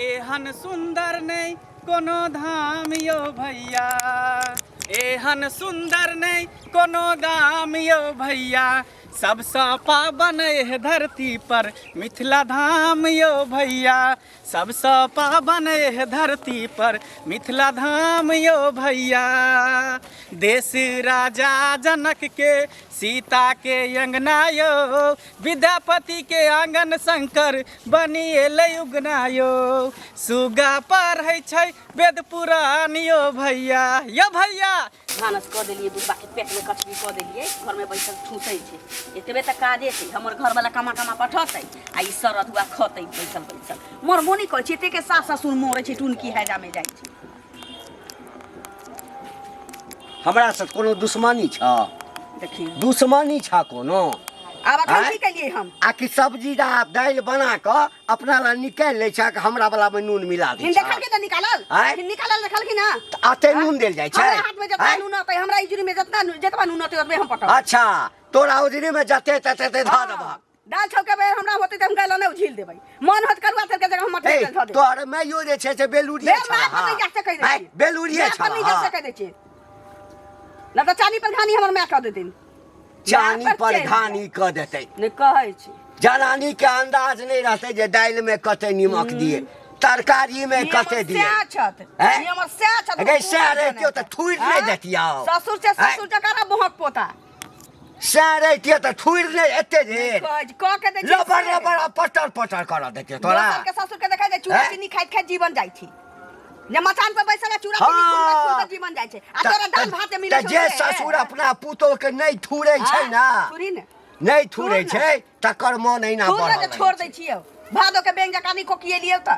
एहन सुन्दर नहि कोनो धाम यौ भैया, एहन सुन्दर नहि कोनो गाम यौ भैया, सबसँ पावन एह धरती पर मिथिला धाम यौ भैया, सबसँ पावन एह धरती पर मिथिला धाम यौ भैया। देश राजा जनक के सीता के अंगना यौ, विद्यापति के आंगन शंकर बनी एलै उगना यौ, सुगा पढ़ै छै वेद पुराण यौ भैया, यौ भैया। भानस कऽ देलियै, बुढ़बाके पेटमे कचरी कऽ देलियै, घरमे बैसल ठूसै छै। एतबे तऽ काजे छै। हमर घरवला कमा कमा पठतै आ ई सरधुआ खतै बैसल बैसल। मरबो नहि करै छै। एतेके सास ससुर मरै छै, टुनकी हैजामे जाइ छै। हमरा से कोनो दुश्मनी छ? देखियौ, दुश्मनी छ कोनो? आब अखन आँय? की केलियै हम? आ कि सब्जी आ दालि बना कऽ अपना ला निकालि लै छ, हमरा वाला में नून मिला दै हिन छ? देखलखिन तऽ निकालल। आँय? हिन निकालल देखलखिन ना? तऽ अते नून देल जाइ छै? हमरा हाथ में जतना आँय? नून अतै, हमरा इजुरी में जतना जतबा नून अतै ओतबे हम पटब। अच्छा, तोरा उजरी में जते तते धऽ हाँ। देबह। दाल छौके बेर हमरा होतै तऽ हम गाय लऽ झील देबै। मन होत करुआ तेल के जगह हम मटर ए, तेल धऽ देबै। तोहर माइयो जे छै से बेलूरिये बेर छल। माय पर नहि जा सकै आँय, छी। बेलूरिये माय पर छल। नहि जा सकै दै छी न तऽ चानी पर घानी हमर माय कऽ देथिन। चानी माय पर चढ़ि घानी कऽ देतै। नहि कहै छी। जनानी के अंदाज नहि रहतै जे दालि में कते निमक दिए, तरकारी में ई कते हमर दिए। सएह छथि। हैं? ई हमर सएह छथि। गै, हम सएह पूरा रहितियौ तऽ जनैत। थुरि नहि आँय? देतियौ। ससुर से आँय? ससुर जकाँ ना बहक पोता। सएह रहितियौ तऽ थुरि नहि एते रे। कहै छी, कऽ के दै छी लबर से। लबर आ पटर पटर करऽ देतियौ तोरा। दोसर के ससुर के देखै छै चूड़ा हैं? चीनी खाइत खाइत जीवन जाइ छै, जे मचान पर बैसल है चूड़ा चीनी हाँ। खुल खुल के जीवन जाइ छै आ तोरा दाल भात जे मिलै तऽ छौ जे से। ससुर अपना पुतोह के नहि थुरै छै हाँ, ना, थुरी ने नहि थुरै थुर ने। छै, तकर मन एहिना थुर ने बढ़ल जे छोड़ रहै दै छै। छियौ भादो के बेंग जकाँ नहि कोकिएलियौ तऽ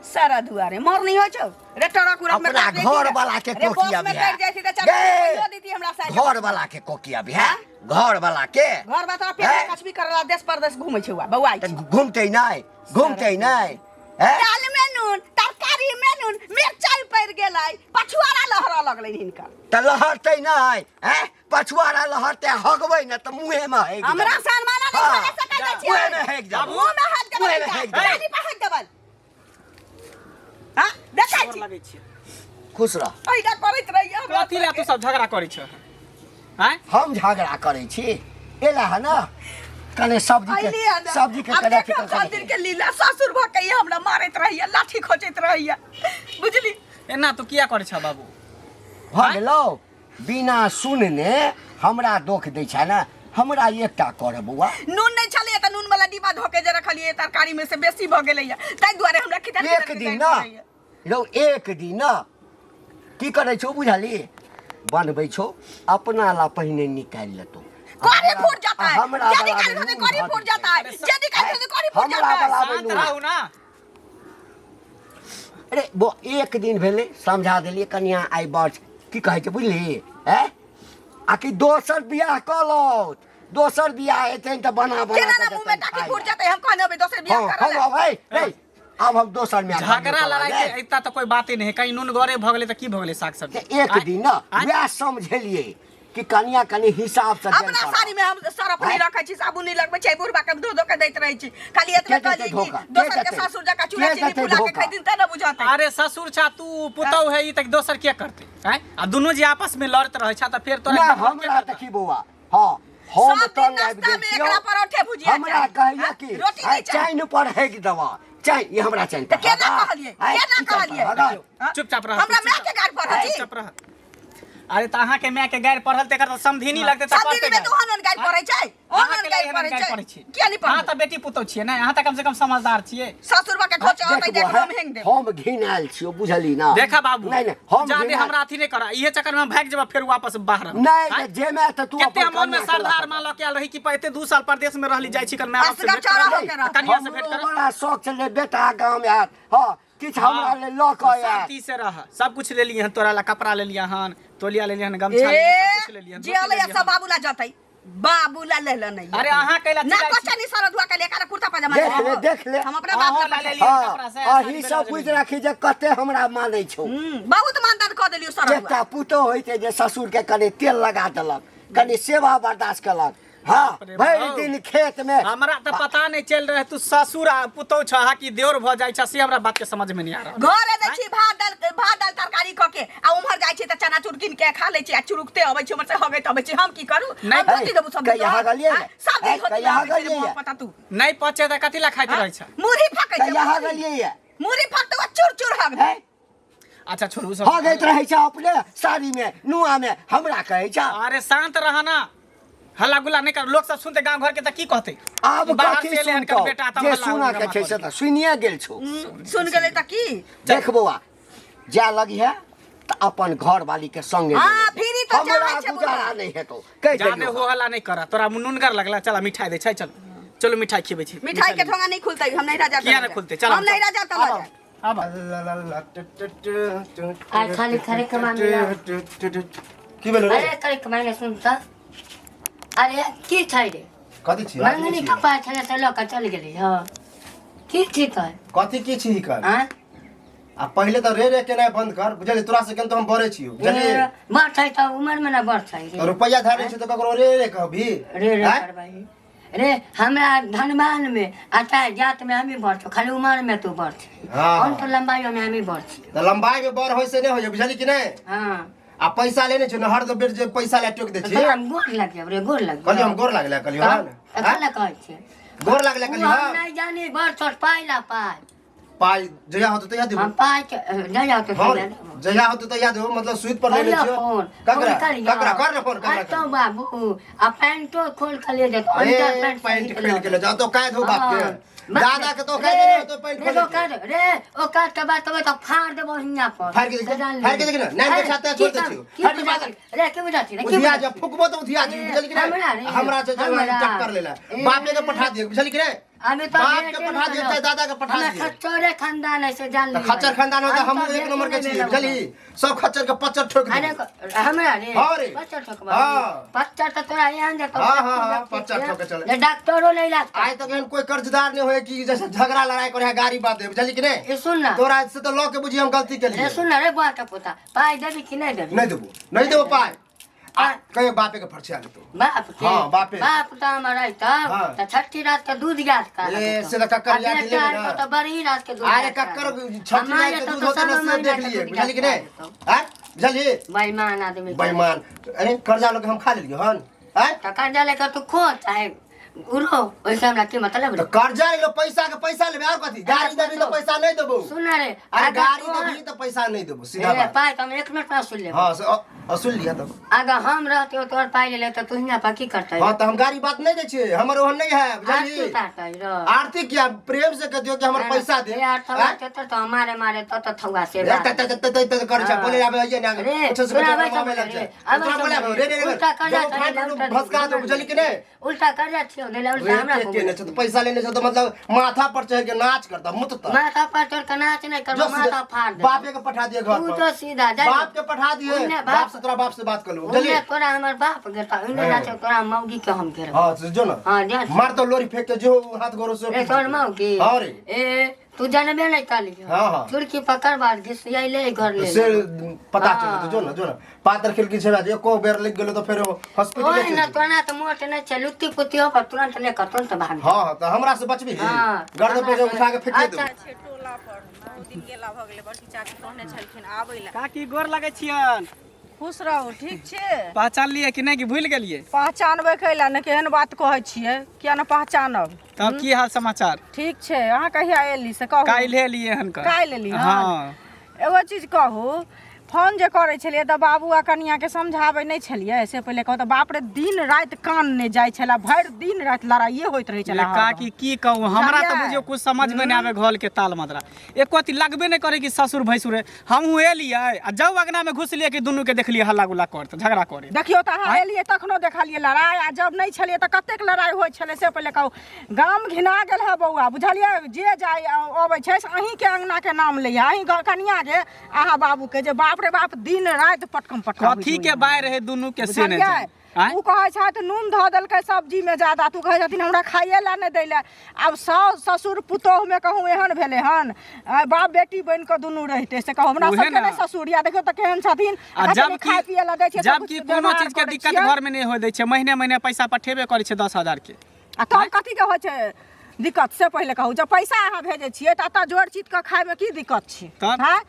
सारा दुआरे मर नहीं होइ छौ रे। टरक उरक में अपना काट दैती घर रे। वाला के रे कोकी बस में अभी है। कटि जाइ छी तऽ चारि गे! पैसो देती हमरा साइड। घर वाला के कोकी अभी है, घर वाला के। घर वाला तोरा पेट में हैं? कछबी करला देश परदेश घूमै छै बौआ। तऽ घूमते नहि, घूमते नहि हैं? दाल में नून, तरकारी में नून, मिरचाई पड़ि गेलै, पछुआरा लहरऽ लगलै हिनकर। तऽ लहरतै नहि हैं? पछुआरा लहरतै, हगबै ने तऽ मुँहे में हेग हमरा देबै। सनमाना नहि हाँ। करे सकै दै छियै। मुँहे में हेग देबै। मुँह में हेग देबै। मुँहे में हेग देबै। जानी पर हेग देबै। हाँ, देखै गोर छी। लगै छियै। खुश रह। एहिना करैत रहियै हमरा। कथी लए तू सब झगड़ा करै छह आँय? हम झगड़ा करै छी एला है ना, कने सब्जी के अइली हन। सब्जी के आब कने देखब फिकर सब दिन के लीला। ससुर भऽ के ई हमरा मारैत रहैया, लाठी खोजैत रहैया, बुझली? एना तू किया करै छह बाबू? भऽ गेलौ। बिना सुनने हमरा दोख दै छै ने। हमरा एकटा कर बौआ। नून नहि छलैया तऽ नून वाला डिब्बा धऽ के जे रखलियै तरकारी में से बेसी भऽ गेलैया, ताहि दुआरे हमरा खिचड़ एक खिचड़ दिन के ना पड़ैया। रौ, एक दिन ना की करै छौ बुझली? बनबै छौ अपना ला, पहिने निकालि लेतौ। करी फूट जाता है। हमरा जे बला निकाल मे दे नून करी धऽ फूट दै जाता है। छै। जे निकाल दे करी फूट हमरा जाता है। बला मे शांत नून। रहू ना। अरे बो एक दिन भेलै, समझा देलियै कनिया आइ बड़ की कहै छै बुझली? हैं आ कि दोसर बियाह कऽ लौत, दोसर बियाह हेतै तऽ बना बना केना कऽ ना मुंह में देतनि टाकी खाइ फूट लए। जेतै? हम कहने अबै दोसर बियाह हँ करऽ हम लए। अब है आब हम दोसर में झगड़ा लड़ाई के एता तऽ कोई बाते नहीं है। कहीं नून गरे भऽ गेलै तऽ की भऽ गेलै साग सब्जी? एक आँय? दिन ना आँय? वएह समझेलियै कि कनिया कनि हिसाब से देल अपना करऽ। साड़ी में हम सरफ नहीं आँय? रखै छी, साबुन नहीं लगबै छी, बुढ़बा के धो धो के दैत रहै छी। खाली एतबे के देतै कहलियै कि धोखा? के दोसर के देतै? सासुर जकाँ चूड़ा के चीनी देतै फुला के धोखा? खैथिन तऽ ने बुझतै। अरे ससुर छा तू, पुतहु है ई, तऽ दोसर के करतै? आँय? आ दुनू जे आपस में लड़त रहै छा तऽ फेर तोरा ना एकदम के हमरा करतौ? देखी बौआ, हाँ हम सब दिन तंग आबि नाश्ता गेल में छियौ। एकरा परोठे भुजिया हमरा चाही। कहैया हाँ? कि रोटी आइ नहीं चाही। चैन पर हेग देबा, चैन ई हमरा चैन पर तऽ केना हगा। कहलियै? आइ केना ई चैन पर कहलियै? हगा। हाँ? चुपचाप रह। हमरा तू माय के गाड़ पढ़ल छी। चुपचाप रह। अरे तऽ अहाँके माय के गारि पढ़ल तेकर तऽ समधिनी लगतै तऽ सब दिन पढ़तै में तऽ ओहन ओहन गारि पढ़ै छै, ओहन अहाँके ओहन गारि एहन पढ़ै गारि छै। पढ़ै छी। किया नहि अहाँ पढ़बै? तऽ बेटी पुतहु छियै ने, अहाँ तऽ कम से कम समझदार छियै। ससुर के खोचे देख होतै जे बौआ, एकरो हेंग देब। हम घिनायल छियौ बुझली ना? देखा बाबू, नहीं नहीं, हम जादे घिनायल- हमरा अथी नहीं करा, इहे चक्कर में हम भागि जेबै फेर वापस बाहर। नहीं आँय? जे मैं तऽ तू कते अपन हम मन में कनिया के सरदार लऽ मान लऽ के आयल रही कि एते 2 साल परदेश में रहली, जाइ छी कर माय बाप से असगर भेंट चौरा करब, होके रह। कनिया से भेंट हमरो करब। बड़ा शौक छलै बेटा गाम आयत, हाँ किछु हमरा ले लऽ कऽ आयत। शांति से रह। सब कुछ ले लिए हन तोरा ला, कपड़ा ले लिया हन, तौलिया ले लिया हन, गमछा ए ले लिया, सब कुछ ले लिया हन, जे धोती ले अलै लिया सब हन। बाबू ला जतै, बाबू ला ले ले नहीं। अरे अहाँ कैला ना चिल्लाइ छी? कच्चा नहीं सरदुआ के लेकर कुर्ता पजामा देख ले, देख ले। हम अपना बाप अहाँ ला ला ले ले लिया हाँ कपड़ा से, अही साड़ी सब ब्लाउज बुझि ले लिया। राखी जे कते हमरा मानै छौ। बहुत मानदान कऽ देलियौ सरदुआ। एकटा पुतोह होइ छै जे ससुरके कनि तेल लगा देलक, कनि सेवा बर्दाश्त केलक। हाँ, रे भरि बाप। दिन खेत में। हमरा तऽ पता नहीं चल रहा है तू ससुर आ पुतोह छह कि देवर भऽ जाइ छ, से हमरा बात के समझ में नहीं आ रहा। घरे दै छी भात दाल, भात दाल तरकारी क के, आ उम्हर जाइ छी त चनाचूर कीन के खा लै छी, आ चुरुकते अबै छी उम्हर से हगैत अबै छी। हम की करू? नहीं, हम धोती देबू सब दिन कहिया तोहर? हगलियै? आँय? सब दिन ए, धोती कहिया अबै छी रे, हगलियै? मोह पता तू। नहीं पचे तऽ कथी ला खाइत रहै छ? मुरही फकै छै। कहिया हगलियै? मुरही फकतौ आ चूर चूर हग। हैं? अच्छा छोड़ू सब। हगैत रहै छ अपने साड़ी में, नुआ में, हमरा कहै छ। अरे शांत रह ना, हल्ला गुल्ला नहीं कर, लोग सब सुनते गांव घर के त की कहते? आब बाहर कथी से एलै हन सुनतौ? बेटा तब जे हल्ला सुनऽ के हंगामा छै से करै। तऽ सुनिए गेल छौ। सुन गेलै त की? देख बौआ, जाय लगी है तऽ अपन घर वाली के संगे हाँ, लेने। फिरी तऽ हमरा चाहै छै गुजारा बुढ़ा। नहीं हेतौ, कहि जादे देलियौ। हो हल्ला नहीं कर, तोरा नुनगर लगला, चला मिठाई दे छै, चल चलो मिठाई खिबै छी। मिठाई के ठोंगा नहीं खुलतै, हम नहीं राजा। किया नहीं खुलतै? चल हम नहीं राजा त लऽ जाए। आब आइ खाली खाली कमा मिला। की भेलो रे? अरे करे कमाइ सुन त, अरे की छै रे? कथी छी? मंगनी कपड़ा छलै से लऽ कऽ चलि गेली। हँ, की छी तोहर? कथी की छी कर? आँय? आ पहिले तऽ रे रे केनाइ बंद कर, बुझलियै? तोरा से केन तऽ हम बड़े छियौ, बुझलियै? बड़ छै तऽ उमरमे ने बड़ छै रे। तऽ रुपैआ धारे छै तऽ ककरो रे रे कहबी? रे रे आँय? करबै रे? हमरा धनवान में आ चाहे जात में हमी बड़ छौ, खाली उमर में तू बड़ छी। हाँ। हम तो लंबाई में हमी बड़ छी। तऽ लंबाई में बड़ होइ से नहि होइ, बुझली कि नहि? हाँ। आ पैसा लेने छै ने, हर बेर जे पैसा ले टोकि दै छी। तोरा हम गोर लग जाब रे, गोर लग। कहलियै हम गोर लागले, कहलियै हन तखन ने कहै छियै। गोर लागले उ कहलियै हम हन। नहि जानी, बड़ छोट पाइ ला पाइ। पाइ जहिया होतौ तहिया देबो। हम पाइ के नहि होतौ हाँ तहिया देबो। जहिया होतौ तहिया देबो, मतलब सुइत पर लेने करियो छियौ। फोन। ककरा? फोन करियो। ककरा कर ने फोन, ककरा? अयतौ बाबू, आ पैंटो खोल के ले जेतौ, ए, अंडर पैंट पैंट सहित खोल लऽ के ले जाओ तो काहे धो बाप के? हाँ। दादा के तो कह दे तो पैंट रे खोल के। ओकर रे ओकर के बात तो फाड़ देबो हियां पर। फाड़ के देख, से जान फाड़ के ले। देख ना, नाइन के अरे, छाते की छोड़ दै सब- छियौ। की फाड़ के बुझा बात- छी? रे की बुझा छी रे, की उधिया बुझा जा छी? फुकबो तो उधिया जी, बुझल कि हमरा नहीं? रे, हमरा से जब हमरा। टक्कर लेला ए। बापे के पठा दिए, बुझल कि नहीं? हमें तो बाप बेटे के पठा न दिए करो। चाहे दादा के पठा हमें दिए। खच्चरे खानदान है से जान तऽ ली। खच्चर खानदान हो तऽ हम हमहूँ तो एक नंबर के बेटे छियै, नहीं बुझलही? सब खच्चर के पच्चर ठोक अरे देबै। हमरा रे। हाँ रे। पच्चर ठोकबा। हाँ। पच्चर तो तोरा एहन जेतौ। हाँ, हाँ, हाँ, पच्चर ठोके चले। जे डॉक्टरो नहीं लागतो। आइ तक एहन कोई कर्जदार नहीं होए कि जैसे झगड़ा लड़ाई करे है, गाड़ी बात दे, बुझलही कि नहीं? ए सुन ना। तोरा से तो लऽ के बुझी हम गलती ए केलियै। सुन ना रे बुआ के पोता, पाइ देबी कि नहीं देबी? नहीं देबो, नहीं देबो पाइ। आ कहियो बापे के फरछिया लेतो। बाप के? हाँ, बापे। बाप तो हमर अइतौ हाँ। तऽ छठी रात के दूध याद कर। ए, से तऽ कक्कर याद दिलेबै ना। तऽ बड़ी रात के दूध अरे याद कर। कक्कर छठी हमार रात के एतौ दूध तऽ होते सब ना से महीना देख के लिए, दूध बुझलही कि याद नहीं? कर। आँय बुझलही? बेईमान आदमी के। बेईमान। अरे कर्जा लऽ के हम खा लेलियै हन? आँय? तऽ कर्जा लेके तू खो चाहे उड़ो, ओहिसे हमरा की मतलब तऽ रे? कर्जा लेलो, पैसा के पैसा लेबै, और कथी? गाड़ी देबी तऽ पैसा नहीं देबो। सुन ना रे। अरे अगर गाड़ी तोहर- देबी तऽ पैसा नहीं देबो, सीधा ए, बात। पाइ तऽ हम एक मिनट में सुन लेब। हाँ से असूल लिया तब। अगर हम रहते तोहर पाइ ले तऽ तू हियाँ पर की करतै? हाँ तऽ हम गाड़ी बात नहीं दै छियै, हमर ओहन नहीं है, आरती बुझलही? उतारतै रो। आरती किया, प्रेम से कह दियौ कि हमर पैसा दे। यार थौआ आँय? तेतर तो मारे मारे तो तो थौआ से ए, बात। त- त- त- त- त- करै छै, हाँ। बोले आबै आइए ने, रे, कुछो से तोरा कुछो आबै छौ आबै लग रे, छै। आबै तोरा छौ बोले आबै, रे, रे, रे, उल्टा कर्जा जब छै, फाड़ उल्टा भसका दो, बुझलही कि नहीं? उल्टा कर्जा छियौ देले, उल्टा रे, हमरा के केने छै तऽ पैसा लेने छै तऽ मतलब माथा पर चढ़ि के नाच करता मुतता। माथा पर चढ़ के नाच नहीं करबो, जो सीधे माथा फाड़ दे। बापे के पठा दिए घर तू पर। तो सीधा जा। बाप के पठा दिए। उन्ने बाप से तोरा बाप से बात कर लो, उन्ने बुझलिए? तोरा हमर बाप गेता, उन्ने हाँ। नाचे तोरा मौगी के हम घेरब। हाँ से जो ना। हाँ, जा। मार तो लोरी फेंक के जो हाथ गोरो से। रे तोर मौगी। हाँ रे। ए तू जानबे नहीं काली। हाँ, हाँ। चुरकी पकड़ बार घिसियाइले घर ले। से पता हाँ। चल जो ना, जो ना पातर खिड़की छै, एको बेर लिख गेलो तो फेर हॉस्पिटल ओए चलि ना जेबै। तोरा तो मोट नहीं छै, लुत्ती पुत्ती हो पर तुरंत लेकर तुरंत भाग। हाँ हाँ तऽ हमरा से बचबी? हाँ। गर्दन पे जे उठा के फेंक अच्छा। देबो। छै टोला पर बहुत दिन गेला भऽ गेलै, बड़की चाची कहने छलखिन आबै लए। काकी गोर लगै छियन। खुश रहू, ठीक छै? पहचान लिए कि नहि, कि भूलि गेलियै? पहचानबै कैला ने, केहन बात कहै छियै, किया ने पहचानब? तब की हाल समाचार? ठीक छै। अहाँ कहिया एली से कहू। काल्हि एलियै हन। काल्हि एली हन? हाँ। एगो चीज कहू, फोन जे करै छलियै तऽ बाबू आ कनियाके समझाबै नहि छलियै से पहिले कहू तऽ? बाप रे, दिन राति कान नहि जाइ छलै, भरि दिन राति लड़ाइए होइत रहै छलै। काकी की कहू, हमरा तऽ बुझलियै? बुझियौ कुछ समझमे नहि आबै, घर के ताल मदरा एको अथी लगबे नहि करै कि ससुर भैंसुर है। हमहूँ एलियै आ जब अगनामे घुसलियै कि दुनूके देखलियै हल्ला गुल्ला करत, झगड़ा करे। देखियौ तऽ, अहाँ एलियै तखनो देखलियै लड़ाइ, आ जब नहि छलियै तऽ कतेक लड़ाइ होइ छलै से पहिले कहू। गाम घिना गेल है बौआ, बुझलियै? जे जाइ अबै छै से अहीँके अङ्गनाके नाम लैए, अहीं कनियाके, अहाँ बाबूके, जे बाप रे बाप दिन राति पटकम पटकम होइत कथी के रहैए। बाय रहे दुनू के से नहि बुझलियै? जानि। आँय? ओ कहै छथि नून धऽ देलकै सब्जीमे ज्यादा तू कहै छथिन हमरा खाइए लए नहि दै लए आब साउस ससुर पुतोहुमे कहूँ एहन भेलै हन आँय, बाप बेटी बनि कऽ दुनू रहितै से कहू हमरा उहे सबके ने। नहि ससुर या देखियौ तऽ केहन छथिन आ कते जब नीक खाय पियै लए दै कि छियै जब सब कि किछु कोनो व्यवहार चीज के करै दिक्कत छियै। घर में नहीं होय दै छै महीने महीने पैसा पठेबे करै छै 10,000 के आ तब कथीके होइ छै दिक्कत से पहिले कहू जब पैसा अहाँ भेजै छियै तऽ एतऽ जोड़ चित कऽ खायमे की दिक्कत छै तब? हँ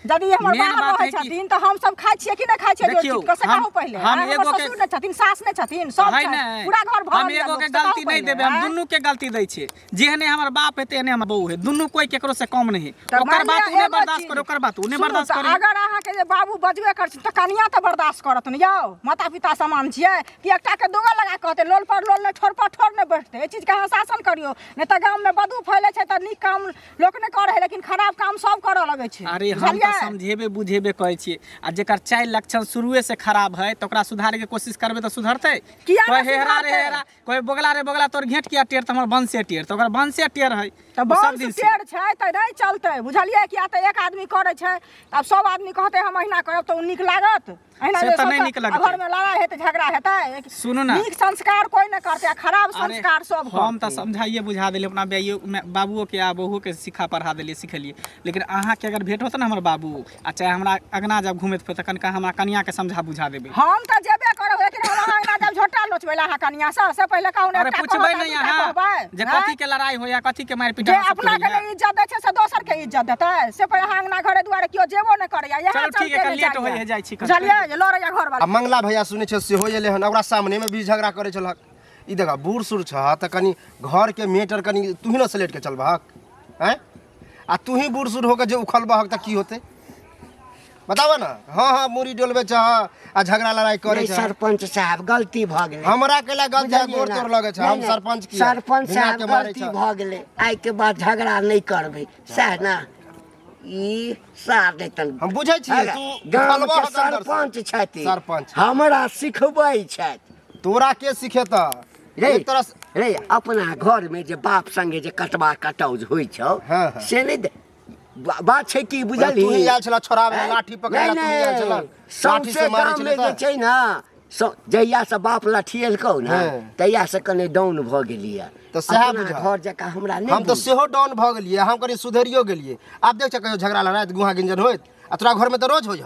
यदि हमर मेन बाहर बात रहै है कि- छथिन तऽ हमसब खाइ छियै कि नहि खाइ छियै जोड़ देखियौ, चित कऽ से हम- कहू पहिले हम आँय, हमर एगो के- ससुर नहि छथिन सास नहि छथिन सब है छथि नहि पूरा घर भरल हम यऽ एगो लोक, के से कहू गलती नहीं पहिले, देबै हम आँय? दुनू के गलती दै छियै जेहने हमर बाप है तेहने हमर बहू है दुनू कोई केकरो से कम नहीं तऽ ओकर मानि बात लिअ उने एगो बर्दाश्त चीज- करे ओकर बात उने सुनू बर्दाश्त तऽ करे अगर अहाँके जे बाबू बजबे करै छथिन तऽ कनिया तऽ बर्दाश्त करत ने यौ माता पिता समान छियै कि एकटा के दूगो लगा कहतै लोल पर लोल नहि ठोर पर ठोर नहि बैठतै एहि चीजके अहाँ शासन करियौ नहि तऽ गाममे बदबू फैलै छै तऽ नीक काम लोक नहि करै है लेकिन खराब काम सब करऽ लगै छै अरे हम तऽ बुझलियै समझेबे बुझेबे करै छियै आ जेकर चालि लक्षण शुरुए से खराब है तऽ ओकरा सुधारे के कोशिश करबै तऽ सुधरतै किया कोई नहि हेरा रे सुधरतै? हेरा कोई बोगला रे बोगला तोर घेंट किया टेढ़ तऽ हमर वंशे टेढ़ तऽ ओकर वंशे टेढ़ है तऽ ओ सब वंश दिन से। टेढ़ छै तऽ नहि चलतै बुझलियै किया तऽ एक आदमी करै छै आब सब आदमी कहतै हम अहिना करब तऽ ओ नीक लागत अहिना से जे तऽ नहि सबके नीक लगतै। घरमे लड़ाइ हेतै झगड़ा हेतै सुनू ने। नीक संस्कार कोइ नहि करतै आ खराब अरे, संस्कार सब हम तऽ करतै। समझाइए बुझा देलियै अपना बेइयो बाबुओ के आ बहुओ के सिखा पढ़ा देलियै सिखेलियै लेकिन अहाँके अगर भेंट होत ने हमर बाबू आ चाहे हमरा अगना जब घुमैत फिरत तखन हमरा कनिया के समझा बुझा देबै हम तऽ जेबे करब लेकिन हम अहाँ अङ्गना जब झोटा लोचबै लए अहाँ कनिया से से पहिले कहू ने अरे एकटा पूछबै कहब नहि तऽ दूटा अहाँ कहबै जे आँय? कथी के लड़ाई होइया कथी के मारि पीट जे अहाँ सबके अपना के होइया। नहि इज्जत दै छै से दोसर के इज्जत देतै से पहिले अहाँ अङ्गना घरे दुआरे केओ जेबो नहि करैया इएह चलू ठीक है, चलते कल नहि लेट होइए जाइया। जाइ छी कल। बुझलियै जे लड़ैया घर आ मंगला भैया सुनै छै सेहो एलै हन ओकरा सामनेमे भी झगड़ा करै छलहक ई देखा बूढ़ सूढ़ छह तऽ कनि घरके मेटर कनि तूही ने सलेट के चलबहक आँय आ तूही बूढ़ सूढ़ होके जे उखलबहक तऽ की होतै बताबऽ ने हाँ हाँ मुड़ी डोलबै छह आ झगड़ा लड़ाई करै नहीं छह सरपंच साहब गलती भऽ गेलै हमरा केला गलती है, बुझलियै गोड़ ने? तोड़ लगै छै नहीं, हम नहीं, सरपंच की सरपंच भिना साहब के मारै गलती छह भऽ गेलै आइ के बाद झगड़ा नहि करबै सएह ने ई सार देतन हम बुझै छियै अरे, तू गाम उखलबह के हक अंदर से। सरपंच छथि सरपंच। हमरा सिखबै छथि तोरा के सिखेता रे एक तरह से रे अपना घर में जे बाप संगे जे कटबा कटौज होइ छौ हाँ, हाँ। से नहि बात छै की बुझलही तू ही आयल छला छोड़ाबै हैं? लाठी पकड़ै नहीं, तू ही आयल छला नहीं, लाठी सौंसे से मारै गाममे छलै जे तऽ छै ने जहिया से बाप लठियलकौ ने हाँ। तहिया से कने डाउन भऽ गेलियै तऽ सएह अपना बुझा। घर जकाँ हमरा नहि हम तऽ बुझ। सेहो डाउन भऽ गेलियै हम कनि सुधरियो गेलियै आब देख कहियो झगड़ा लड़ाइ गुहा गिंजन होइत आ तोरा घरमे तऽ रोज होइ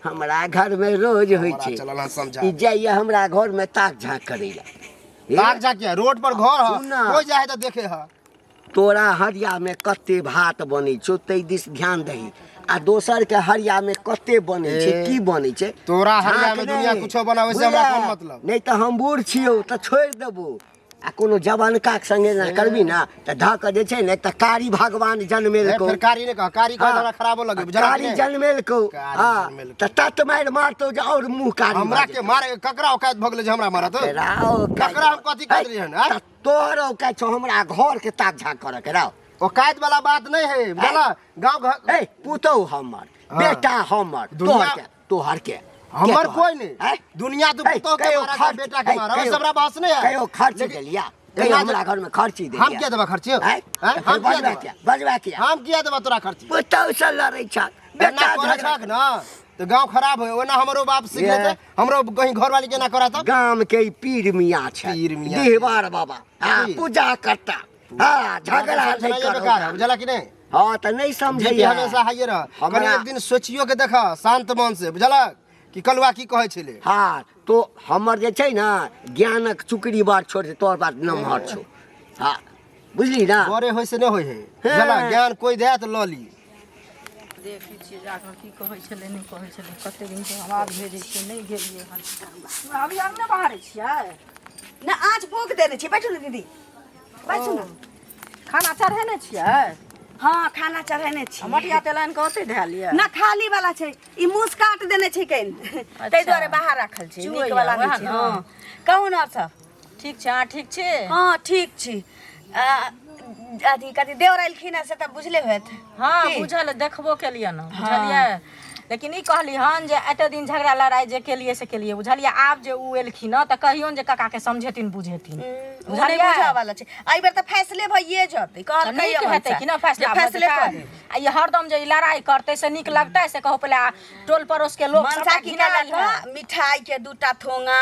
हमरा घरमे रोज होइ हमरा छै चलल हँ समझा। ई जाइए हमरा घरमे ताक झाँक करै लए ताक जा किया रोड पर घर सुन ह ना। कोइ जाइ है तऽ देखे ह तोरा हरियामे कते भात बनै छौ ताहि दिस ध्यान दही आ दोसरके हरियामे कते बनै छै ए, की बनै छै तोरा हरियामे झाँक दुनिया नहि। कुछो बनाबै से हमरा कोन बुझले? मतलब? नहि तऽ हम बूढ़ छियौ तऽ छोड़ि देबौ आ कोनो जवानका के संगे ना करबी ना तऽ धऽ कऽ जे छै ने तऽ कारी भगवान ए, जनमेलकौ फेर कारी नहि कह कारी कह हाँ। हमरा खराबो लगे बुझलक कारी नहि? जनमेलकौ कारी हाँ जनमेलकौ। तऽ तत मारि मारतौ जे आओर मुँह कारी हमरा भऽ के जेतौ। मारे ककरा औकात भऽ गेलै जे हमरा मारत तोरा औकात- ककरा हम कथी कह देलियै हन आँय? तऽ तोहर औकात छौ हमरा घर के ताक झाँक करऽ के राव औकात वाला बात नहीं है बुझला गांव घर ए पुतहु हमर हाँ। बेटा हमर दुनिया- तोहर के तोहर के हमर के तोहर? कोई नहीं आँय? दुनिया तू ए, पुतोह के कहियो मारा खर्च- बेटा के ए, मारा कहियो- वैसे हमरा बहस नहीं है कहियो खर्च लेकिन- देलिया कहियो एना हमरा जे- घर में खर्ची देलिया हम किया देबा खर्ची आँय? आँय? तऽ फेर हम किया बजबा देबा? किया बजबा किया हम किया देबा तोरा खर्ची पुतहु से लड़ै छ एना बेटा करै झगड़ा छक ना तो गांव खराब होय ओना हमरो बाप सीख ये। लेते हमरो कहीं घर वाली केना करा तब गाम के ई पीर मियाँ छै पीर मियाँ छै। डिहबार बाबा हाँ की? पूजा करता हाँ झगड़ा नहीं समझनाइए बेकार है करो बुझला कि नहीं हाँ तऽ नहीं जे समझैया हमेशा हाइए रह कनी हमरा एक दिन सोचियो के देख शांत मन से बुझलक कि कलुआ की कहै छलै हाँ तो हमर जे छै ने ज्ञानक चुकरी बात छोड़ दे तोहर बात नमहर छौ हाँ बुझली ना बड़े होइ से नहि होइ है बुझलक ज्ञान कोइ दे तऽ लऽ ली देखै छियै जाकऽ की कहै छलै नहि कहै छलै कते दिनसँ आवाज भेजै छियै नहि गेलियै हन अभी अङ्गने बाहरै छियै ना आँच फूक देने छी बैठू ने दीदी बैठू ने खाना चढ़ेने छियै हाँ खाना चढ़ेने छी मटिया तेल आनि कऽ ओतै धए लिअ ना खाली वाला छै ई मूस काट देने छै केन ताहि दुआरे बाहर राखल छै नीक चुहैया, वाला नहि वएह छै ने। हाँ कहू ने आओर सब ठीक छै अहाँ ठीक छी हाँ ठीक छी आ, अथी कथी देवर एलखिन हँ से तऽ बुझले होयत हाँ की? बुझल है, देखबो केलियै ने बुझलियै लेकिन ई कहली हन जे एते दिन झगड़ा लड़ाई जे केलिए से केलिए बुझलियै आब जे उ एलखिन हँ तऽ कहियौन जे काका के समझेथिन बुझेथिन ओ नहि बुझलियै बुझऽ वाला छै एहि बेर तऽ फैसले भइए जेतै तऽ कहलकै नीक हेतै कि ने फैसला भऽ फैसले जेतै कऽ देब आ ई हरदम जे ई लड़ाई करतै से नीक लगतै से कहू पहिले आ टोल पड़ोस के लोक मनसा सबटा की घिनायल केलक है हँ, मिठाई के दूटा थोंगा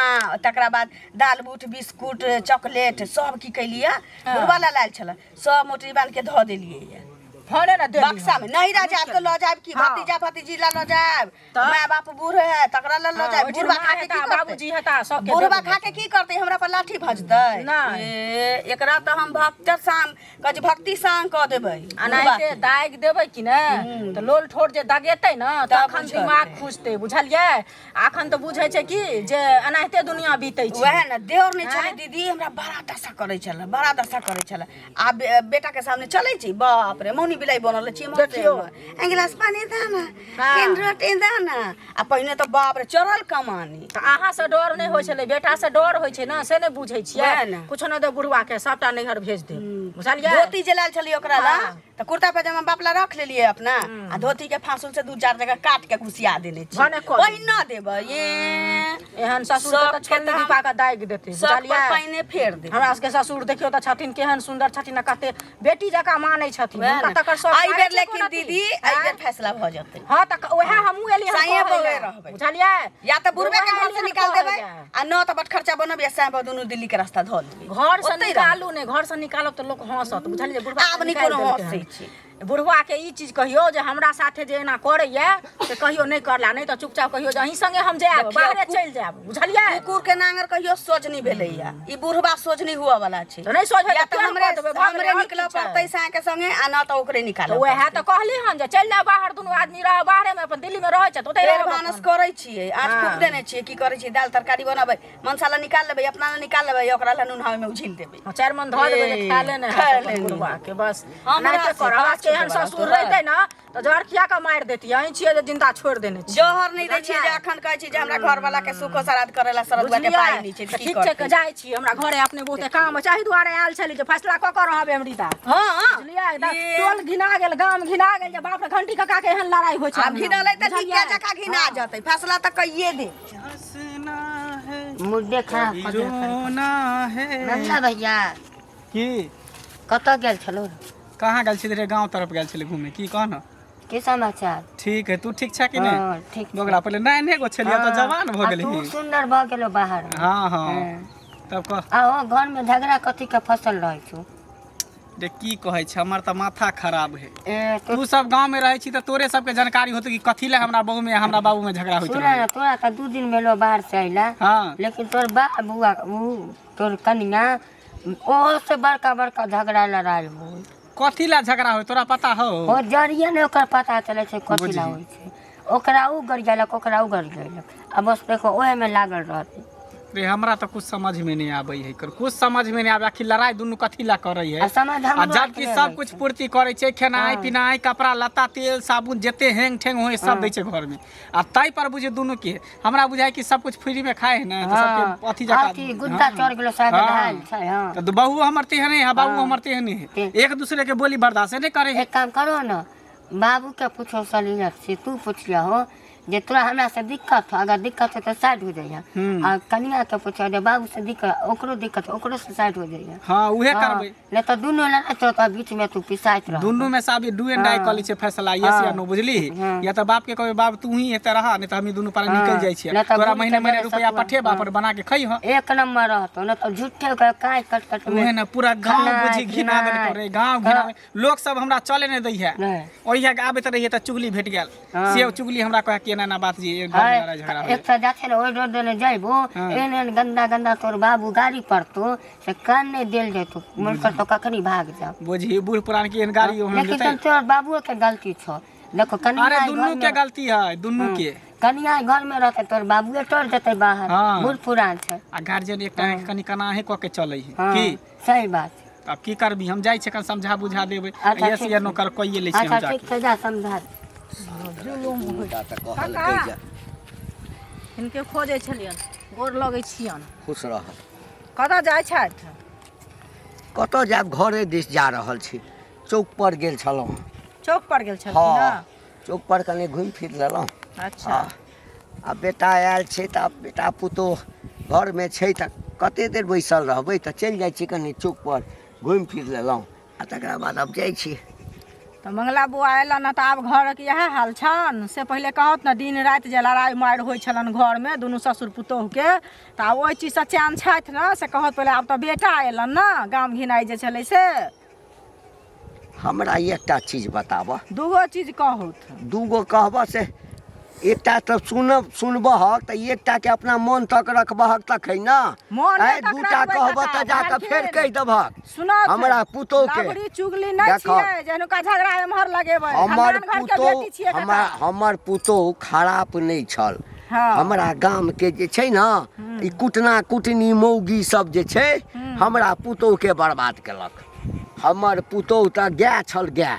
तकरा बाद दाल बूट बिस्कुट चॉकलेट सब की कैलियै बुढ़वा ला लायल छलै सब मोटरी बान्ह के धऽ देलियै भने ने देली बक्सा में नहीं राजा आब तो लऽ जायब की हाँ। भतीजा भतीजी ला लऽ जायब तऽ? माय बाप बूढ़ है तकरा ला लऽ हाँ, जायब ओहिठाम बुढ़वा माँ खा के हेता की करतै बाबूजी हेता सबके बुढ़वा देबै खा के की करतै हमरा पर लाठी भजतै नहि। ए, एकरा तऽ हम भक्त सांग कहै छै भक्ति सांग कऽ देबै एनाहिते दागि देबै कि ने तऽ लोल ठोर जे दगेतै ने तखन बुझतै। दिमाग खुजतै बुझलियै अखन तऽ बुझै छै कि जे एनाहिते दुनिया बीतै छै वएह ने देवर नहि छलै दीदी हमरा बड़ा दशा करै छलै बड़ा दशा करै छलै आब बेटा के सामने चलै छी बाप रे मौनी बिलाई बनल छी देखियौ। एक गिलास पानी दे ना हाँ। केन रोटी दे ना आ पहिने तऽ बाप रे चढ़ल कमानी तऽ अहाँसँ डर नहि होइ छलै बेटासँ डर होइ छै ने से नहि बुझै छियै वएह ने। कुछो नहि दे बुढ़वा के सबटा नैहर भेज देब बुझलियै धोती जे लायल छलियै ओकरा ला हाँ। तऽ कुर्ता पैजामा बाप ला रख लेलियै अपना आ धोती के फांसुल से दू चार जगह काट के घुसिया देने छी भने कऽ देब। ओहिना देबै ये एहन ससुर के तऽ शौक के छोलनी तऽ हम- दीपा के दागि देतै शौक पर बुझलियै पानिए फेर देबै हमरा सबके ससुर देखियौ तऽ छथिन केहन सुन्दर छथिन आ कते बेटी जकाँ मानै छथिन वएह हुनका ने। तकर शौक एहि लागै बेर छै लेकिन कोनो अथी? दीदी एहि बेर फैसला भऽ जेतै हँ तऽ उएह हमहूँ एलियै हन साँये कहै बौए लए। रहबै। बुझलियै या तऽ बुढ़बे के उएह घर से एलियै हन निकाल कहै देबै लए। आ न तऽ बट खर्चा बनब या साँय दुनू दिल्ली के रास्ता धऽ लेबै घर से ओतहि रहबै। निकालू नहि घर से निकालब तऽ लोक हँसत बुझलियै बुढ़बा आब के नहि निकालि कोनो देलकै हँसै हन। छै बुढ़वा के ई चीज कहियौ जे हमरा साथे जे एना करैया से कहियो नहि करला नहि तऽ चुपचाप कहियो जे अहीं संगे हम जायब देखियौ, बाहरे चलि जायब बुझलियै कुकुर के नांगर कहियो सोझ नहि भेलैया ई बुढ़बा सोझ नहि हुअ वाला छै तऽ नहि सोझ या हेतै तऽ केहन हमरे कऽ देबै भऽ गेलै हमरे आओर निकलऽ की छै पड़तै साँय के संगे आ न तऽ ओकरे तऽ निकालऽ उएह पड़तै तऽ कहली हन जे चलि जाउ बाहर दुनू आदमी रहब बाहरे मे अपन दिल्ली मे रहै छै तऽ ओतहि फेर रहब भानस अपन। करै छियै आँच हँ। फूक देने छियै की करै छियै दालि तरकारी बनाबै मनसा ला निकाल लेबै अपना ला निकाल लेबै ओकरा ला नून हावे में उझिल देबै हाँ, चारि मन धऽ देबै जे ए, खायले नहि खायले हैत अपन नहि बुढ़वा के बस हमरा एनाहिते से कर हमरा बात सबके एहन छुटै ससुर वाला रहितै ने तऽ जहर खिया कऽ मारि देतियै अहीं छियै जे जिन्दा छोड़ि देने छी जहर नहि दै छियै जे अखन कहै छी जे हमरा घर वाला के सुखो श्राद्ध करै ला सरदुआ के पाइ बुझलियै नहि छै तऽ तऽ की ठीक छै करतै जाइ छी हमरा घरे अपने बहुते काम अछि एहि दुआरे आयल छली जे फैसला कऽ कऽ रहब एमरीदा हँ बुझलियै एकदम टोल घिना गेल गाम घिना गेल जे बाप रे घंटी काका के एहन लड़ाई होइ छै आब घिनलै तऽ बुझलियै? नीके जकाँ घिना जेतै फैसला तऽ कहिए दे हंसना है मुद्दे खराब कऽ देलक। रोना है नन्दा भैया की कतऽ गेल छलौ कहाँ गेल छली रे गाँव तरफ गेल छली घूमे की कह न की समाचार ठीक है तू ठीक छै कि नहीं हँ, ठीक छै। बोगरा पहिले नाइन गो छलियै तऽ जवान भऽ आ गेलही तू सुन्दर भऽ गेलो बाहर हँ हँ हँ। तब कह आ ओ घर में झगड़ा कथी के फसल रहै छौ रे की कहै छै हमर तऽ माथा खराब है ए तो तू सब गाँव में रहै छी तऽ तोरे सबके जानकारी होतौ कि कथी लए हमरा बहू में हमरा बाबू में झगड़ा होइत सुन रहै ना तोरा तऽ दू दिन भेलो बाहर से अयला हँ लेकिन तोर बाबू आ ऊ तोर कनिया ओहो से बड़का बड़का झगड़ा लड़ाई हो कथी लए झगड़ा होइ तोरा पता हो ओ जरिये ने ओकर पता चलै छै कथी ला बुझही। होइ छै ओकरा ऊ गरियेलक ओकरा ऊ गरियेलक आ बस देखो ओहे में लागल रहतै रे हमरा तऽ कुछ समझ में नहीं आबै है कर कुछ समझ में नहीं आबै आखिर लड़ाई दुनू कथी ला करै है आ समझ आ हमरो जबकि आरके सब नहि कुछ छै। पूर्ति करै छै खेनाइ हाँ। पिनाइ कपड़ा लत्ता तेल साबुन जते हेंग ठेंग होइ सब हाँ। दै छै घर में आ ताहि पर बुझे दुनू के हमरा बुझाय कि सब कुछ फ्री में खाए है ने तऽ हाँ सबके अथी जकाँ अथी गुद्दा हाँ। चढ़ गेलो शायद हाँ। ढाल छै हाँ तऽ बहू हमर तेहने है बाबू हाँ। हमर तेहने है ते- एक दूसरे के बोली बर्दाश्त नहीं करे है एक काम करो न बाबू के पूछो सलीहत से तू पूछिया हो जे तोरा हमरा से दिक्कत हो अगर दिक्कत हो तो साइड हो जाइए हम्म। आ कनिया के पूछो जे बाबू से दिक्कत ओकरो दिक्कत हो, ओकरो से साइड हो जाइए हाँ उहे हाँ, करबै नहीं तो दुनू लड़ाई तो तो बीच में तू पिसाइत रह दुनू में से अभी do and die हाँ। कऽ लै छियै फैसला यस हाँ। या नो बुझली हाँ। या तऽ बाप के कहबै बाप तू ही एते रह नहीं तऽ हमी दुनू पारा हाँ। निकल जाइ छियै नहीं तऽ तोरा घूम महीने के महीने जेबै रुपया सतुआ। पठेबा हाँ। अपन बना के खइह एक नंबर रहतो न तो झूठे के काट कट कट में उहे ने पूरा गांव खेनाइ, बुझी घिना देलकै पिनाइ। रे गांव घिना हाँ। लोक सब हमरा चले नहि दै है नहि। ओहिया के आबैत रहियै तऽ चुगली भेट गेल हाँ। से चुगली हमरा कहे कि एना एना बात जी एक गाँव में लड़ाई झगड़ा है होइए एक तऽ जाथे ने ओहि रोड देने जइबो हाँ। एहन एहन गंदा गंदा तोर बाबू गाड़ी पड़तो से कान नहि देल जेतो मन करतो कखनी भाग जाओ बुझी बूढ़ पुरान के एहन गाड़ी ओहन लेकिन जेतै तहन तोर बाबुओ के गलती छौ देखो कनिया अरे घर दुनू में के गलती है दुनू के कनिया घर में रहते तोर बाबुए तोड़ देते बाहर हाँ। बूढ़ पुरान छै आ गार्जियन एकटा कनि कनाहे कऽ के चलै है हाँ, की सही बात छै। आब की करबी हम जाइ छियै कनि समझा बुझा देबै अच्छा, यस ठीक या छै। नो कर कइए लै छियै हम अच्छा जाके ठीक छै जा समझा दे। मुदा तऽ कहलकै जे हिनके खोजै छलियनि गोर लगै छियनि खुश रह कतऽ जाइ छथि कतऽ जायब घरे दिस जा रहल छी चौक पर गेल छलहुँ चौक पर गेल छलखिन हँ हँ चौक पर कनि घुमि फिर लेलहुँ अच्छा। आ आ बेटा आयल छै तऽ आब बेटा पुतोह घरमे छै तऽ कते देर बैसल रहबै तऽ चलि जाइ छी कनि चौकपर घुमि फिर लेलहुँ आ तकरा बाद आब जाइ छी। तऽ मंगला बौआ अयलनि हँ तऽ आब घरक इएह हाल छनि से पहिले कहत ने दिन राति जे लड़ाइ मारि होइ छलनि घरमे दुनू ससुर पुतोहुके तऽ आब ओहि चीजसँ चैन छथि ने से कहत पहिले आब तऽ बेटा अयलनि ने गाम घिनाइ जे छलै से। हमरा एकटा चीज बताबह। दूगो चीज कहू। दूगो कहबह से एकटा तऽ सुनब सुनबहक तऽ एकटाके अपना मन तक रखबहक तखन ने। मोन आँय तक दूटा रखबै कहबह कका, तऽ जाकऽ फेर बुझलखिन? कहि देबहक सुनत हमरा पुतोहके। लबड़ी चुगली नहि देखऽ। छियै जे हुनका झगड़ा एम्हर लगेबै हमर खानदान घरके पुतोहु बेटी छियै कका। हमरा हमर पुतोहु खराप नहि छल। हँ। हमरा गामके जे छै ने ई कुटना कुटनी मौगी सब जे छै हमरा पुतोहुके बर्बाद केलक। हमर पुतोहु तऽ गाय छल गाय।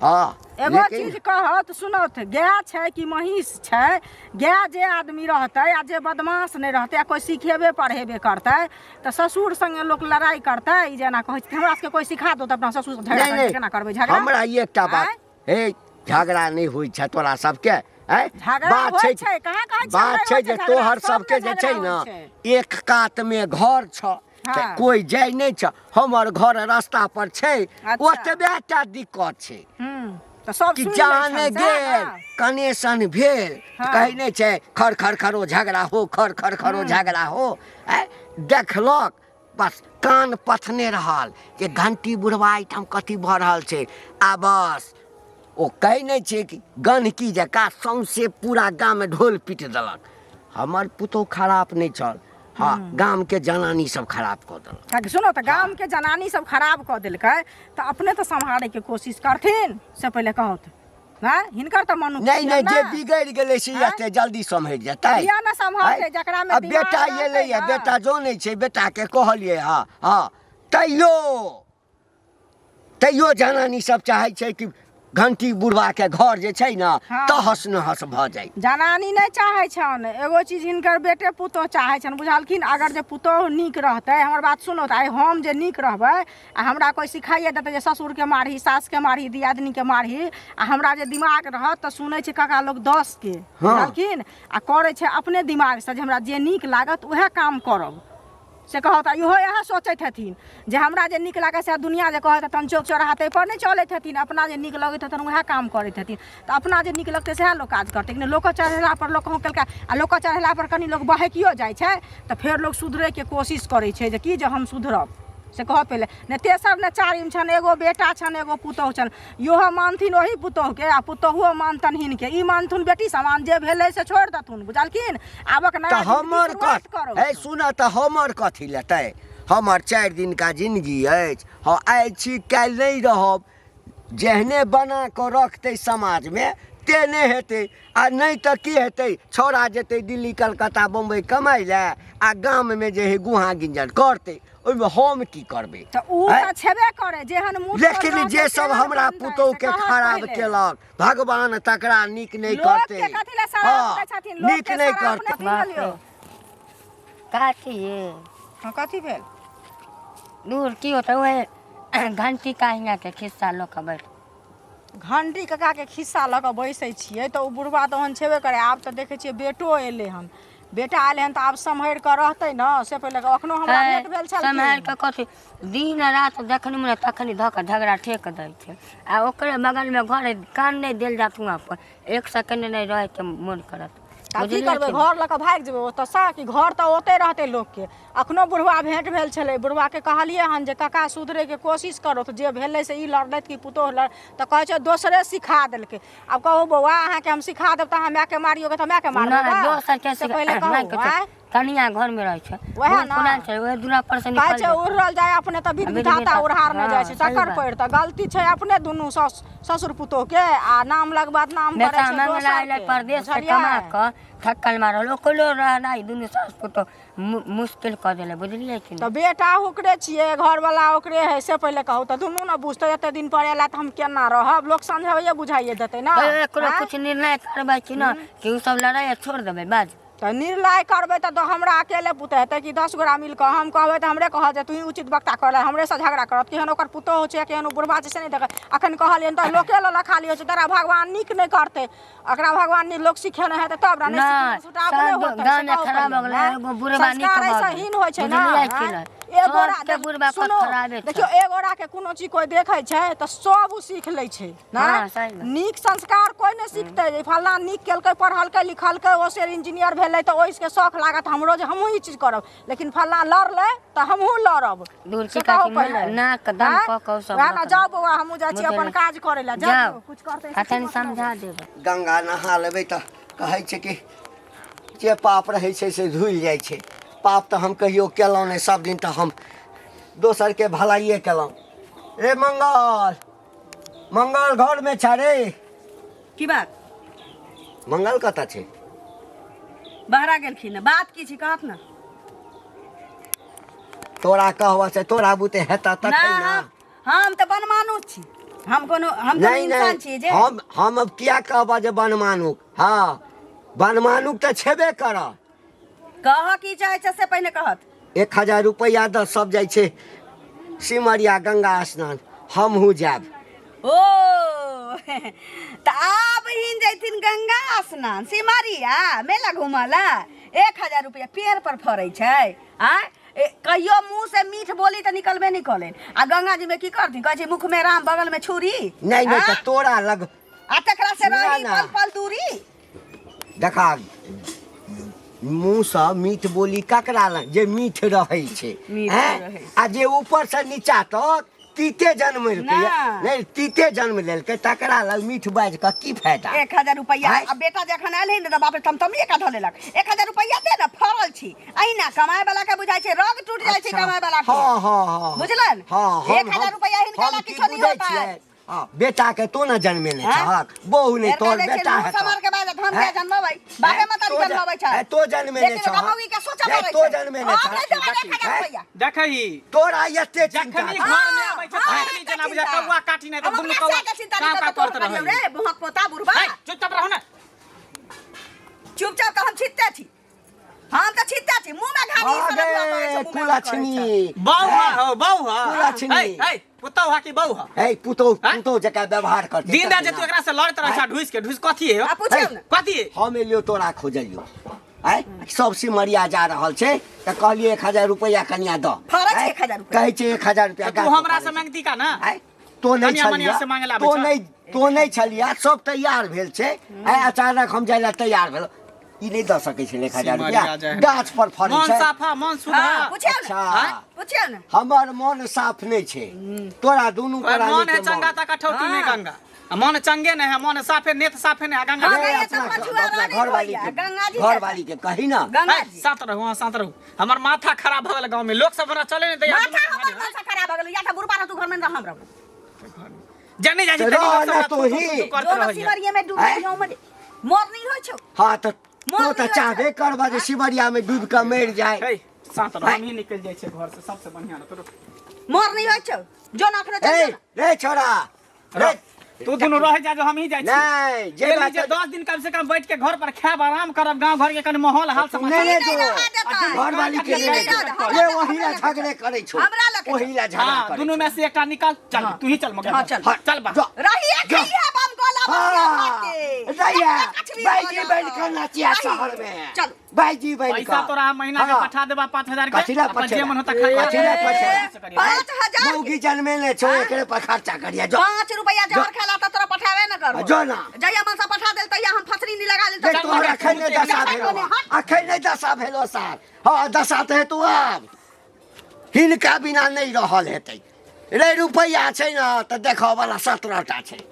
हँ एगो लेकिन चीज कहत सुनत गाय छै कि महींस छै गाय जे आदमी रहतै आ जे बदमाश नहि रहतै आ कोइ सिखेबे पढ़ेबे करतै तऽ ससुर संगे लोक लड़ाइ करतै ई जेना कहै छै हमरा सबके कोइ सिखा दो तऽ अपना ससुर से झगड़ा नहि करै छै, केना करबै नहि झगड़ा हमरा ई एकटा बात आँय? हे झगड़ा नहि होइ छै तोरा सबके आँय? झगड़ा बात होइ छै छै, कहाँ कहै छियै बात नहि छै होइ जे छै झगड़ा, तोहर सबमे सबके जे छै झगड़ा ने होइ छै। एक कातमे घर छ तऽ हँ। कोइ जाइ नहि छ हमर घर रास्ता पर छै अच्छा। ओतबे टा दिक्कत छै तऽ सब कि सुनि लै जान छनि सएह गेल ने? कनेक्शन भेल हँ। कहै नहि छै खर खर खरो झगड़ा हो खर खर खरो झगड़ा हो आँय, देखलक बस कान पथने रहल जे घंटी बुढ़वा एहिठाम कथी भऽ रहल छै आ बस ओ कहै नहि छै कि गन्हकी जकाँ सौंसे पूरा गाममे ढोल पीट देलक। हमर पुतोहु खराप नहि छल हँ गामके जनानी सब खराप कऽ देलक। कियाकि सुनो तऽ गामके जनानी सब खराब कऽ देलकै तऽ अपने तऽ सम्हारैके कोशिश करथिन से पहिले कहौथ हँ हिनकर तऽ मनुख नहि नहि छियनि जे ने। बिगड़ि गेलै से आँय? एते जल्दी सम्हरि जेतै। किया ने सम्हरतै? आँय? जकरामे आ दिमाग बेटा रहतै एलैए ने। बेटा जनै छै बेटाके कहलियै हँ हँ तैयो तैयो जनानी सब चाहै छै कि घंटी बुढ़बाके घर जे छै ने हँ। तहस नहस भऽ जाइ। जनानी नहि चाहै छनि एगो चीज हिनकर बेटे पुतोह चाहै छनि बुझलखिन अगर जे पुतोह नीक रहतै हमर बात सुनो तऽ आइ हम जे नीक रहबै आ हमरा कोइ सिखाइए देतै जे ससुरके मारही सासके मारही दियादनीके मारही आ हमरा जे दिमाग रहत तऽ सुनै छै काका लोक 10के हँ। बुझलखिन आ करै छै अपने दिमागसँ जे हमरा जे नीक लागत उएह काम करब से कहत। आ इहो इएह सोचैत हेथिन जे हमरा जे नीक लागत सएह दुनिआँ जे कहैत हेतनि चौक चौराहा ताहिपर नहि चलैत हेथिन अपना जे नीक लगैत हेतनि उएह काम करैत हेथिन तऽ अपना जे नीक लगतै सएह लोक काज करतै लेकिन लोकक चढ़ेलापर लोक कहूँ केलकै आ लोकक चढ़ेलापर कनि लोक बहकियो जाइ छै तऽ फेर लोक सुधरैके कोशिश करै छै जे की जे हम सुधरब से कहत पहिले नहि तेसर नहि चारिम छनि एगो बेटा छनि एगो पुतोहु छनि इहो मानथिन ओही पुतोहुके आ पुतोहुओ मानतनि हिनके ई मानथुन बेटी समान जे भेलै से छोड़ि देथुन बुझलखिन आबक नया तऽ जिंदगी हमर शुरुआत कथ करू। हे सुनऽ तऽ हमर कथी लेतै हमर 4 दिनका जिंदगी अछि हँ आइ छी काल्हि नहि रहब जेहने बना कऽ रखतै समाजमे तेहने हेतै आ नहि तऽ की हेतै छौड़ा जेतै दिल्ली कलकत्ता बम्बई कमाइ लए आ गाममे जे है गुहा गिंजन करतै ओहिमे हम की करबै। तऽ उ आँय? तऽ छेबे करे जेहन मुँह लेकिन जे सब हमरा पुतोहु के खराब केलक भगवान तकरा नीक नहि लोक करतै। के कथी लए शराब हँ दै छथिन लोक नीक के नहि शराब करतै। नहि बाप लियौ। रे काकी ये हँ कथी भेल? दूर की होतै ओहे घंटी काहिया के खिस्सा लऽ कऽ बैठ घंटी काकाके खिस्सा लऽ कऽ बैसै छियै तऽ ओ बुढ़बा तऽ ओहन छेबे करै आब तऽ देखै छियै बेटो एलै हन बेटा एलै हन तऽ आब सम्हरि कऽ रहतै ने से पहिले एखनो हमरा भेट भेल सम्हारि छलखिन कऽ कथी दिन राति जखन मन तखन धऽ कऽ झगड़ा ठेक दै छै आ ओकरे बगलमे घर हइ कान नहि देल जात हुआँ पर एक सेकेंड नहि रहैके मोन करत। आब की बुझलियै करबै कि घर लऽ कऽ भागि जेबै ओतऽसँ कि घर तऽ ओतहि रहतै लोकके। अखनो बुढ़वा भेँट भेल छलै बुढ़वाके कहलियै हन जे काका सुधरैके कोशिश करू तऽ जे भेलै से ई लड़लथि कि पुतोहु लड़ तऽ कहै छै दोसरे सिखा देलकै। आब कहू बौआ अहाँके हम सिखा देब तऽ अहाँ मायके मारियौ तऽ मायके मारबै नहि दोसर के से पहिले कहू आँय कनिया घर में रहै छै वएह बूढ़ ने। पुरान छै ओहे दूरा पर से कहै निकल छै उड़ल जाय अपने तऽ विध विध विधाता विधाता, उड़हार नहि जाइ छै हँ, सही तकर बात। पड़ि तऽ गलती छै अपने दुनू सस ससुर पुतोह के आ नाम लगबात नाम करै बेटा छै मंगला दोसर अयलै के परदेश से बुझलियै कमा कऽ थक्कल मारल ओकरो रहनाइ दुनू सास पुतोह मुश्किल कऽ देले बुझलियै कि तऽ बेटा ओकरे छियै घरवला ओकरे है से पहिले कहू तऽ दुनू ने बुझतै एते दिन पर एला तऽ हम केना रहब लोक समझाइए बुझाइए देतै ने नहि एकरो आँय? कुछ निर्णय करबै कि न कि उ सब लड़ाइ छोड़ देबै बाज। तऽ निर्णय करबै तऽ हमरा अकेले पुते हेतै कि 10 गोरा मिल कऽ हम कहबै तऽ हमरे कहत जे तूही उचित वक्ता कर हमरेसँ झगड़ा करत। केहन ओकर पुतोहु छै, केहन ओ बुढ़बा छै से नहि देखै। अखन कहलियनि तऽ लोके लऽ खाली होइ छै। तोरा भगवान नीक नहि करतै, एकरा भगवान नीक लोक सिखेने हेतै तब ने। नहि, सुटाब नहि सब होतै, से गाममे कहू खराब पहिले, भऽ गेलै, आँय? एगो बुढ़बा नीक संस्कार भऽ एहिसँ गेलै। हीन होइ छै ने, बुझलियै कि आँय? नहि? एक गोरा सबके बुढ़बा सुनू, खराबे छै। देखियौ, एक गोरा के कोनो चीज कोइ देखै छै तऽ सब ओ सीख लै छै। हँ, नहि सही बात। नीक संस्कार कोइ नहि सीखतै जे फल्लाँ नीक केलकै, पढ़लकै लिखलकै, ओ से इंजीनियर भेलै तऽ ओहिके शौख लागत हमरो जे हमहूँ ई चीज करब, लेकिन फल्लाँ लड़लै तऽ हमहूँ लड़ब। दूर से की कहू काकी पहिले। नाक दम आँय? कऽ कऽ सब वएह ने रखबै। जाउ बौआ, हमहूँ जाइ छी अपन बुझलियै। काज करै लए। जाउ। जाउ, कुछ करतै आ तनी समझा देबै। गंगा नहा लेबै तऽ कहै छै कि जे पाप रहै छै से धुलि जाइ छै। पाप तऽ हम कहियो केलहुँ नहि, सब दिन तऽ हम दोसरके भलाइए केलहुँ। रे मंगल, मंगल घरमे छ रे? की बात? मंगल कतऽ छै? बहरा गेलखिन। बात की छी, कहत ने। तोरा कहबऽ से तोरा बुते हेतऽ ना। तखन ने। हम तऽ बनमानुष छी, हम कोनो हम कोनो नहीं इंसान नहीं छी जे हम अब किया कहबऽ जे बनमानुक? हाँ, बनमानुक तऽ छेबे करऽ। कह की चाहै छै से पहिने कहत। 1000 रुपैआ दऽ, सब जाइ छै सिमरिया गंगा स्नान, हमहूँ जायब। ओ तऽ आब हिन जैथिन गंगा स्नान, सिमरिया मेला घूमऽ ला। 1000 रुपैआ पेड़ पर फड़ै छै? आँय, कहियो मुँह से मीठ बोली तऽ निकलबे नहि कलनि, आ गंगा जी में की करथिन? कहै छै मुख में राम बगल में छुरी। नहीं नहीं, तऽ आँय? तोरा लग आ तकरा से सुना रही ना। पल पल दूरी। देखा, मुँहसँ मीठ बोली ककरा लग जे मीठ रहै छै। मीठ हैं? रहै छै। आ जे ऊपरसँ नीचा तक तीते जन्म लेलकै, ना। नहि तीते जन्म लेलकै, तकरा लग मीठ बाजि कऽ की फायदा? 1000 रुपैआ। आँय? आ बेटा जखन आयल है ने तऽ बाप रे, तमतमिए का धऽ लेलक। 1000 रुपैआ दे ने, फड़ल छी। अहिना कमाए वाला के बुझाइ छै, रग टूट जाइ छै अच्छा। कमाए वाला के। हाँ हाँ हाँ। बुझलन? हाँ। 1000 रुपैआ हिनका हम ला की किछो नहि बुझै होतै। छियै? हाँ, बेटा के तो ने जन्मेने हैं? छहक, बहु नहि फेर तोहर कहै छै, बेटा मुँह हेतौ। सम्हार के बाजत, हम हैं? किया जन्मबै? बापे हैं? मतारी तो जन्मबै छै। हैं, तो जन्मेने लेकिन ओकरा छहक। मौगी के सोचऽ नहीं, पड़ै तो छै। जन्मेने हम छहक। नहि देबै 1000 हैं? रुपैआ। देखही, तोरा एते चिंता जखनी छै। घर में आबै छै हाँ, तखनी एते जेना बुझा चिंता। कौआ काटी नहि तऽ हम दुनू अपना कौआ से के चिंता काव नहि काव करब, करैत तोहर करियौ रहै। रे, मुँहक पोता बुढ़बा। है, चुपचाप रहू ने। चुपचाप तऽ हम छिटते छी, हम तऽ छिटते छी। मुँह में घानी हाँ सब रखुआ करै गे, छै, मुँह में करै छै। कुलक्षणी। बहू हा हो, बहू हा। कुलक्षणी। है है, पुतहु हा कि बहू हा? है पुतोह। हैं? पुतोह जकाँ व्यवहार करतै दिन रात जे तखन तू ना। एकरा से लड़ैत रहै छ ढुसि के ढुसि, कथी है? आ पूछियौ ने। कथी है? हम एलियो तोरा खोजलियो, आँय, सब सिमरिया जा रहल छै तऽ कहलियै 1000 रुपैआ कनिया दऽ। फड़ै छै आँय? 1000 रुपैआ। कहै छै 1000 रुपैआ तऽ तू गाछ पर हमरा से फड़ै छै। मांगती का ना? आँय, तो नहीं कनिया मनिया छलिया से मांगे ला आबै तो छह? नहीं, तो नहीं छलिया, सब तैयार भेल छै। आँय, अचानक हम जाइ लए तैयार भेल, ई नहि दऽ सकै छै 1000 सिमरिया रुपैआ? जाइ है। गाछ पर फड़ै मन छै। साफा मन शुद्ध। हाँ, पूछियौ ने। अच्छा। आँय? पूछियौ ने। हमर मन साफ नहि छै, तोरा दुनू और मन प्राणी है के चंगा मन। त कठौती में हाँ। गंगा, आ मन चंगे नहीं है, मन साफे नेत साफे नहीं है, गंगा। हाँ, रे, गंगा तऽ अपना पछुआ अपना रहै घरवाली होइया, के गंगा जी घरवाली के कही ना। गंगा है, जी। शांत रहू, हाँ, शांत रहू। हमर माथा खराब भऽ गेल, गाँव में लोक सब हमरा चले नहीं दैया। माथा हमर माथा खराब भऽ गेल। या तऽ बुढ़बा रहतू घर में, हम रहू। जने जाइ छी तऽ तनी रह लोक सब ना हमरा तू थू थू ही। थू करैत जो रहैया। सिमरिये में डूब आँय? गेलियौ, मर नहीं होइ छौ। हाँ, तऽ मोर तो तऽ नहि होइ चाहबे करबह जे सिमरिया में डूबि कऽ मरि जाय। है, शांत रहू, हम ही निकलि जाइ छियै घर से, सबसे बढ़िया रहतौ। मर नहीं होइ छौ, जो ना अखनो चल ए जो ना। रे छोरा रे। तू दुनू रह जा, जो हम ही जाइ छी। नहीं जे एली बात जे 10 दिन कम से कम बैठ के घर पर खायब, आराम करब, गांव घर के कनि माहौल हाल नहि समाचार। नहि नहि जो रहऽ देतै। घरवाली के नहि नहि रहऽ जो दे, रे, हमरा ओही ला लग झगड़े करै छौ। हमरा लग ओही ला झगड़ा हाँ, करै दुनू छौ। में से एकटा निकल चल, तू ही चल मगर। हाँ, चल। हाँ, चल बा। जो। रहिए जो। खइहे बम गोला बसिया हाँ, भात के। रहिए। कछुआ बाइजी हो बैठ जाओ। कऽ नाचिया रही। शहर में। चल। बाइजी बैठ पैसा कऽ। तोरा हम महीना के हाँ। पठा देबा 5000 के। कथी ला अपन जे पठेबा? मन होता खाइया। कथी ला पठेबा? 5000 मौगी जन्मेले छौ, एकरे पर खर्चा करिया जो। 5 रुपया जहर खेला तऽ तोरा पठाबे न करबो। जो ना। जहिया मन से पठा देल तहिया हम फसरी नहीं लगा लेल। देख, तऽ तोहर अखन नहि दशा भेलो, अखन नहि दशा भेलो सार। हाँ, दशा तऽ हेतौ आब, हिनका बिना नहि रहल हेतै रे। रुपैआ छै ने तऽ देखऽ वाला 17 टा छै।